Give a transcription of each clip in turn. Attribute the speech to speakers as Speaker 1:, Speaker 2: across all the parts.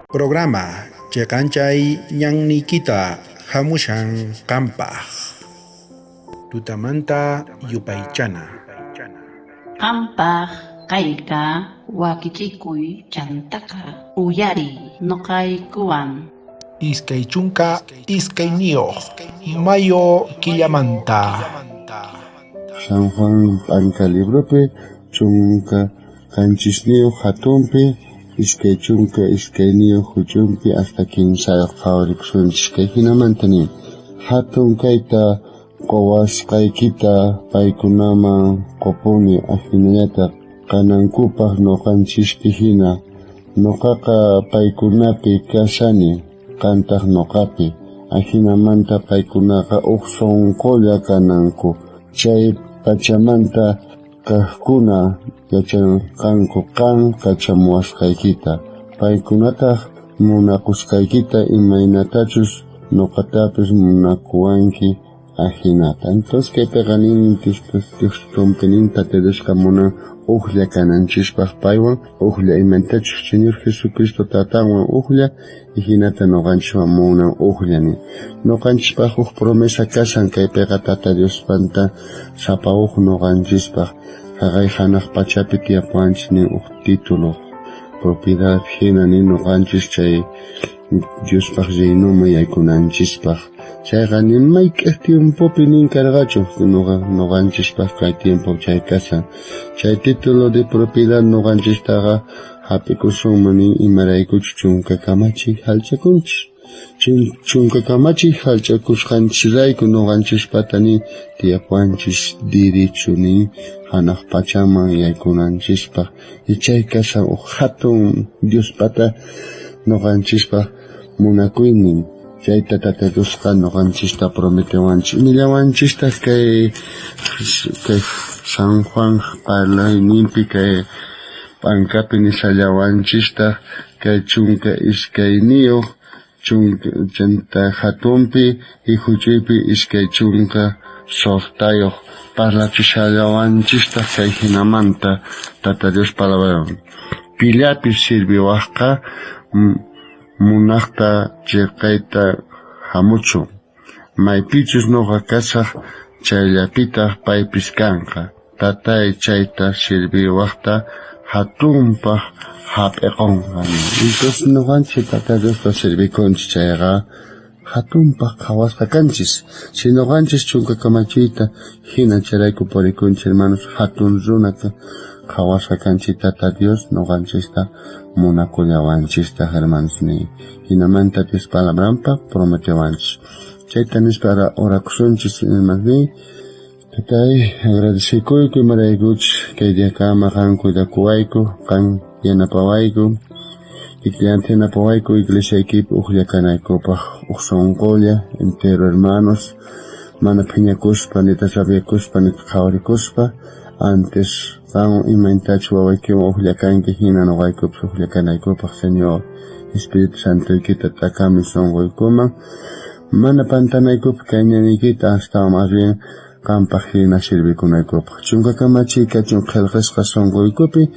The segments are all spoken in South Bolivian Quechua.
Speaker 1: Programa cheqanchay ñanniykita hamushan qampaj. Tutamanta yupaychana.
Speaker 2: Qampaj kayka wakichikuy chantaqa uyariy noqaykuwan.
Speaker 1: 22 mayo killamanta.
Speaker 3: San Juan p'anka libropi 17 hatunpi 22 huch'umpi hasta 3 qhawarikusunchis. Kay hinamanta nin: hatun kayta qowasqaykita paykunaman qopuni, ajinallata kanankupaj noqanchispi hina. Noqaqa paykunapi kashani, qantaj noqapi. Ajinamanta paykunaqa uj sonqolla kananku. Chay pachamanta kajkuna yachanqanku qan kachamuwasqaykita. Paykunataj munakusqaykita imaynatachus noqatapis munakuwanki ajinata. Entonces kaypiqa nin textompi nin Tata Diosqa munan ujlla kananchispaj paywan ujlla, imaynatachus Señor Jesucristo tatanwan ujlla, y hinata noqanchiswan munan ujlla nin. Noqanchispaj uj promesa kashan kaypiqa Tata Diospanta sapa uj noqanchispaj jaqay janaj pachapi tiyapuwanchis nin uj título propiedad hina nin noqanchis chay Diospaj reinoman yaykunanchispaj. Chayqa ni mayk'aj tiempopi nin karqachu noqanchispaj kay tiempo chay kashan. Chay título de propiedad noqanchistaqa hap'ikusunman nin imaraykuchus chunka kamachiy jallch'akunchis. Chunka kamachiy jallch'akusqanchisrayku noqanchispata nin tiyapuwanchis derecho nin janaj pachaman yaykunanchispaj. Y chay kashan uj hatun Diospata noqanchispaj munakuynin. Chayta Tata Diosqa noqanchista prometewanchis. Nillawanchistaj kay San Juan parlayninpi kay p'ankapi nishallawanchistaj kay 12 chunka hatunpi y huch'uypi 26 parlachishallawanchistaj kay hinamanta Tata Dios palabra. Pillapis sirviwajqa munajta cheqayta hamuchun. Maypichus noqa kasaj chayllapitaj paypis kanqa. Tatay chayta sirviwajta hatunpaj hap'iqonqa. Entonces noqanchis Tata Diosta sirvikunchis chayqa hatunpaj qhawasqa kanchis. Si noqanchis chunka kamachiyta hina chayrayku purikunchis hermanos, hatun runa qhawasqa kanchis Tata Dios noqanchista munakullawanchista hermanos ni. Hinamanta Dios palabranpa prometewanchis. Chayta nispa orakusunchis hermanos ni. Tatay, agradecekuyku imaraykuchus kay diakama qan cuidakuwayku, qan yanapawayku, kikillanta yanapawayku iglesiaykipi ujlla kanaykupaj, uj sonqolla, entero hermanos, mana phiñakuspa, nita rabiakuspa, nita qhawarikuspa, antes qan imaynatachus wawaykiwan ujlla kanki hina noqaykupis ujlla kanaykupaj, Señor. Espíritu Santoykita t'akamuy sonqoykuman, mana pantanaykupaj kay ñanniykita, astawan más bien qampaj hina sirvikunaykupaj. Chunka kamachiy kachun qhelqasqa sonqoykupi,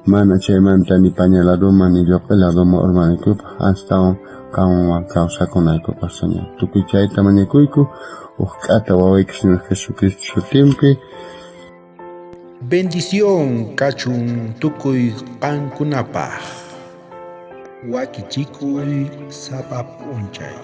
Speaker 3: mana chaymanta ni paña ladoman ni lloq'e ladoman urmanaykupaj, astawan qanwan kawsakunaykupaj, Señor. Tukuy chayta mañakuyku uj k'ata wawayki Señor Jesucristo sutinpi.
Speaker 1: Bendición kachun tukuy qankunapaj. Wakichikuy sapa p'unchay.